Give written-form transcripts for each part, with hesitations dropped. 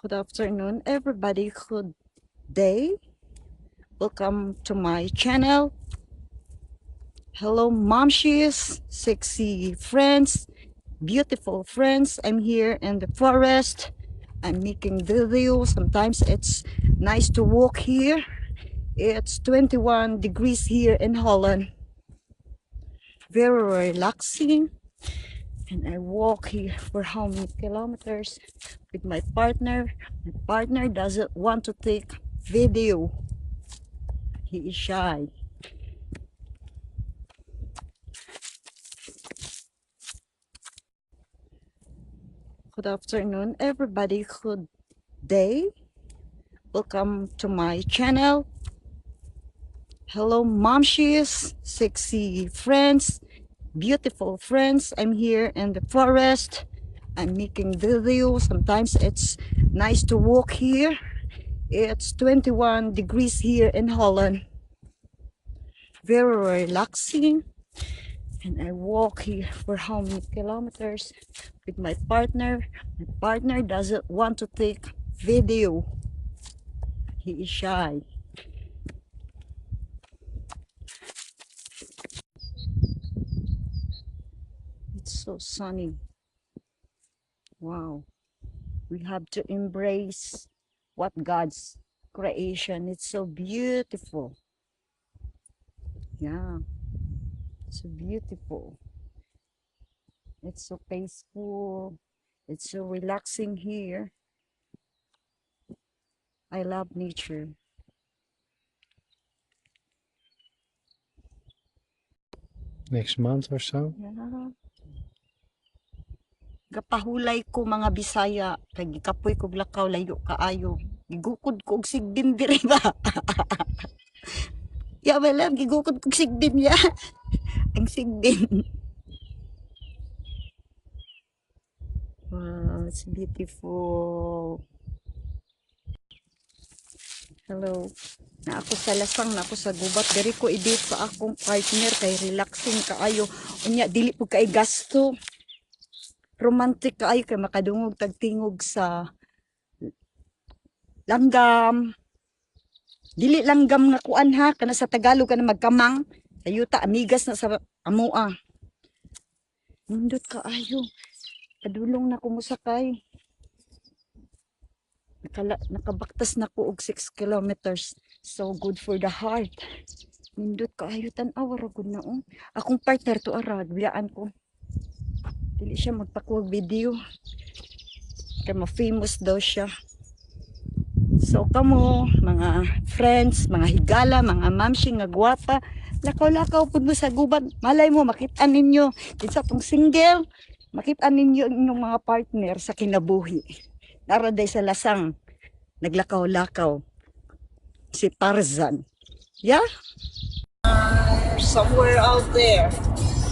Good afternoon, everybody. Good day. Welcome to my channel. Hello, momshies, sexy friends, beautiful friends. I'm here in the forest. I'm making video. Sometimes it's nice to walk here. It's 21 degrees here in Holland. Very relaxing. And I walk here for how many kilometers with my partner. My partner doesn't want to take video. He is shy. Good afternoon, everybody. Good day. Welcome to my channel. Hello, momshies, sexy friends, beautiful friends. I'm here in the forest. I'm making video. Sometimes it's nice to walk here. It's 21 degrees here in Holland. Very relaxing. And I walk here for how many kilometers with my partner. My partner doesn't want to take video. He is shy. It's so sunny. Wow. We have to embrace what God's creation. It's so beautiful. Yeah. So beautiful. It's so peaceful. It's so relaxing here. I love nature. Next month or so. Yeah. Gapahulay ko, mga Bisaya, kay gikapoy kog lakaw, layo kaayo. Gigukod ko og sigbin diri ba. Ya, my love, gigukod kog sigbin ya. Ang sigbin. Wow, it's beautiful. Hello. Na ako sa lasang, na ako sa gubat. Diri ko i-date sa akong partner kay relaxing kaayo. Unya dili pud kay gasto. Romantic kaayo kay makadungog tagtingog sa langgam. Dili langgam nga kuan ha, kana sa Tagalog kana magkamang. Sa yuta amigas na sa amoa. Nindot kaayo. Padulong na ko mosakay. Nakabaktas na ko og 6 kilometers. So good for the heart. Nindot kaayo, tan-awa ra gud na oh. Akong partner to ara, biyaan ko. Dili siya magpakuha video. Kay ma-famous daw siya. So kamo, mga friends, mga higala, mga mamshi nga gwapa, lakaw-lakaw pud mo sa gubat. Malay mo makita ninyo kinsa tong single, makita ninyo ang inyong mga partner sa kinabuhi. Nara day sa lasang naglakaw-lakaw si Tarzan. Yeah? Somewhere out there,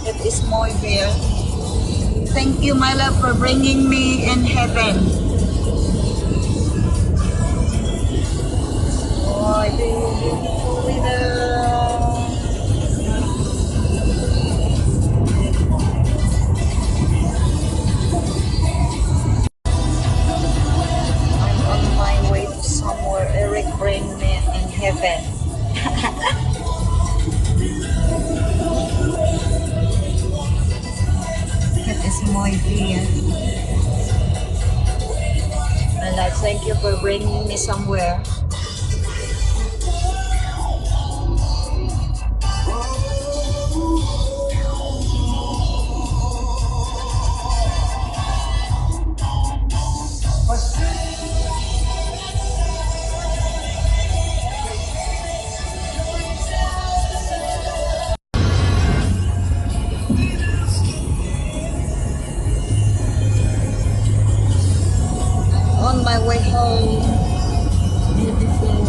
it is mooi weer. Thank you, my love, for bringing me in heaven. Oh, beautiful weather. I'm on my way to somewhere. Eric bring me in heaven. Het is mooi weer. My love, thank you for bringing me somewhere. On my way home. Beautiful.